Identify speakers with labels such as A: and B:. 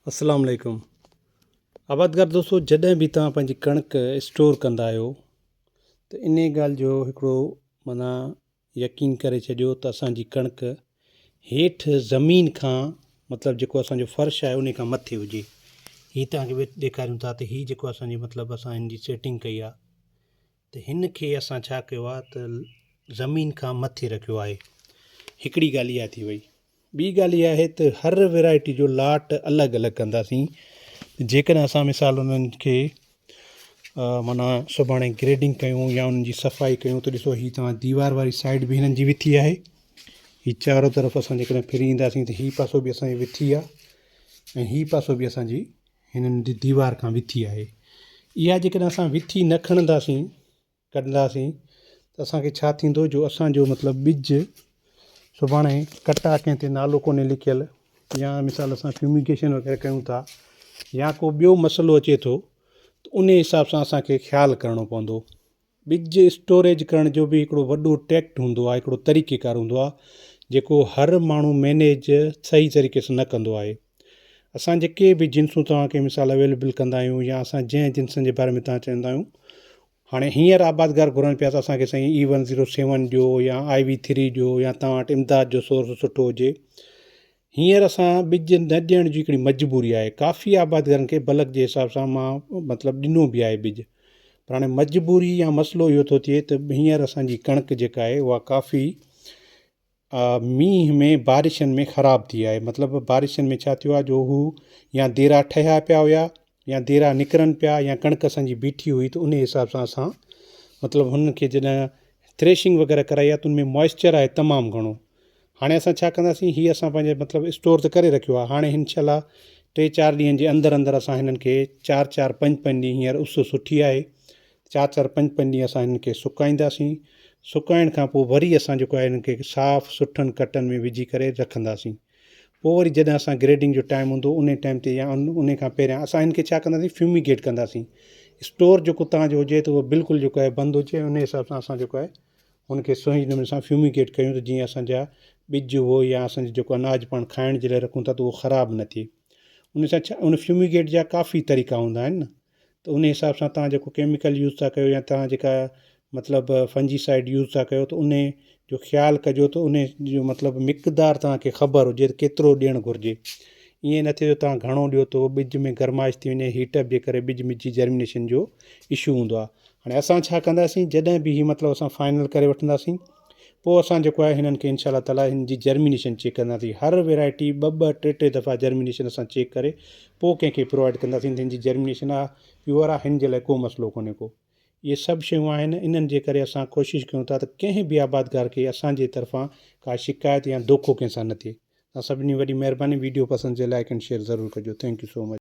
A: اسلام عليڪم آبادگار دوستو جڏهن به توهان پنهنجي ڪڻڪ اسٽور ڪندا آهيو ته انهي ڳالهه جو هڪڙو معنيٰ يقين ڪري ڇڏيو ته اسانجي ڪڻڪ هيٺ زمين کان مطلب جيڪو اسانجو فرش آهي انهي کان مٿي هجي هي توهان کي ڏيکاريون ٿا ته هي جيڪو اسانجي مطلب اسان هن جي سيٽنگ ڪئي آهي ته هن کي اسان ڇا ڪيو آهي ته زمين کان مٿي رکيو آهي هڪڙي ڳالهه اها ٿي وئي ٻي ڳالهه اها آهي ته هر ويرائٽي جو لاٽ الڳ الڳ ڪنداسين جيڪڏهن اسان مثال انهن کي معنيٰ سڀاڻي گريڊنگ ڪيون يا انهن جي صفائي ڪيون ته ڏسو هي توهان ديوار واري سائيڊ به هنن جي وٿي آهي هي چارو طرف اسان جيڪڏهن ڦري اينداسين ته هي پاسو به اسانجي وٿي آهي ۽ هي پاسو به اسانجي هنن جي ديوار کان وٿي آهي اها جيڪڏهن اسان وٿي نه کڻنداسين ڪڍنداسين ته اسان کي ڇا ٿيندو جو اسان جو مطلب ٻج سڀاڻي ڪٽا ڪنهن تي نالو ڪونهي لکيل يا مثال اسان فيوميگيشن وغيره ڪيون ٿا يا ڪو ٻيو مسئلو اچي ٿو ته ان حساب سان اسان کي خيال ڪرڻو پوندو ٻج اسٽوريج ڪرڻ جو به هڪڙو وڏو ٽيڪٽ هوندو آهي هڪڙو طريقي ڪار هوندو آهي جيڪو هر ماڻهو مينيج صحيح طريقي سان نه ڪندو آهي اسان جيڪي به جنسون توهان کي مثال اويليبل ڪندا آهيون يا اسان جنهن جنسن جي باري ۾ توهان چوندا آهيون هاڻي هينئر آبادگار گهرن پيا ته اسان کي سائين اي ون زيرو سيون ڏيو يا آء وي ٿري ڏيو يا توهان وٽ امداد جو سورس سٺو هجي هينئر اسان ٻج نه ڏيڻ جي هڪڙي مجبوري آهي ڪافي آبادگارن کي بلڪ جي حساب سان مان مطلب ڏنو به آهي ٻج پر هاڻي مجبوري يا مسئلو اهو ٿو ٿئي ته هينئر اسان جي ڪڻڪ جيڪا آهي اها ڪافي مينهن ۾ بارشن ۾ خراب ٿي آهي مطلب بارشن ۾ ڇا ٿيو آهي جو هو يا ديرا ٺهيا پيا هيا يا ديرا نڪرن پيا يا ڪڻڪ اسان جي بيٺي هئي ته ان حساب سان اسان مطلب هن کي جڏهن ٿريشنگ وغيره ڪرائي آهي ته ان ۾ موئسچر آهي تمام گهڻو هاڻي اسان ڇا ڪنداسين هي اسان پنهنجي مطلب اسٽور ته ڪري رکيو آهي هاڻي انشاء الله ٽي چار ڏينهن جي اندر اندر اسان هنن کي چار چار پنج پنج ڏينهن هينئر اس سٺي آهي چار چار پنج پنج ڏينهن اسان هنن کي سڪائينداسين. سڪائڻ کان پوء وري اسان جيڪو آهي هنن کي صاف سٺن ڪٽن ۾ وجهي ڪري رکنداسين. پوء وري جڏهن اسان گريڊنگ جو ٽائيم هوندو انهي ٽائيم تي يا انهي کان پهريان اسان هن کي ڇا ڪنداسين فيوميگيٽ ڪنداسين. اسٽور جيڪو توهان جو هجي ته اهو بلڪل جيڪو آهي بند هجي انهي حساب سان اسان جيڪو آهي هن کي سهنج نموني سان فيوميگيٽ ڪيون ته جيئن اسان جا ٻج اهو يا اسان جو جيڪو اناج پاڻ کائڻ جي لاء رکون ٿا ته اهو خراب نه ٿئي. ان سان ڇا ان فيوميگيٽ جا ڪافي طريقا هوندا آهن نه. ته انهي حساب سان توهان جيڪو ڪيميڪل يوز ٿا ڪيو يا توهان جيڪا مطلب فنجي سائيڊ يوز ٿا ڪيو ته انهي جو خيال ڪجو ته انهي جو مطلب مقدار توهان کي خبر هجي ته ڪيترو ڏيڻ گهرجي ائين نه ٿئي جو توهان گهڻو ڏيو ته ٻج ۾ گرمائش ٿي وڃي هيٽ اپ جي ڪري ٻج ۾ جي جرمينيشن جو اشو هوندو آهي هاڻي اسان ڇا ڪنداسين جڏهن به هي مطلب اسان فائنل ڪري وٺنداسين پوء اسان جيڪو آهي هنن کي انشاء الله تعالي هن جي جرمينيشن چيڪ ڪنداسين هر ويرائٽي ٻه ٻه ٽي ٽي دفعا جرمينيشن اسان چيڪ ڪري پوء ڪنهن کي پرووائيڊ ڪنداسين ته هن جي جرمينيشن آ پيور آ هن جي لاء ڪو مسئلو ڪونهي ڪو اهي سڀ شيون آهن انهن جي ڪري اسان ڪوشش ڪيون ٿا ته ڪنهن به آبادگار کي اسان جي طرفان ڪا شڪايت يا دوکو ڪنهن سان نه ٿئي توهان سڀني وڏي مهرباني ويڊيو پسند جي لائڪ اينڊ شيئر ضرور ڪجو thank you so much.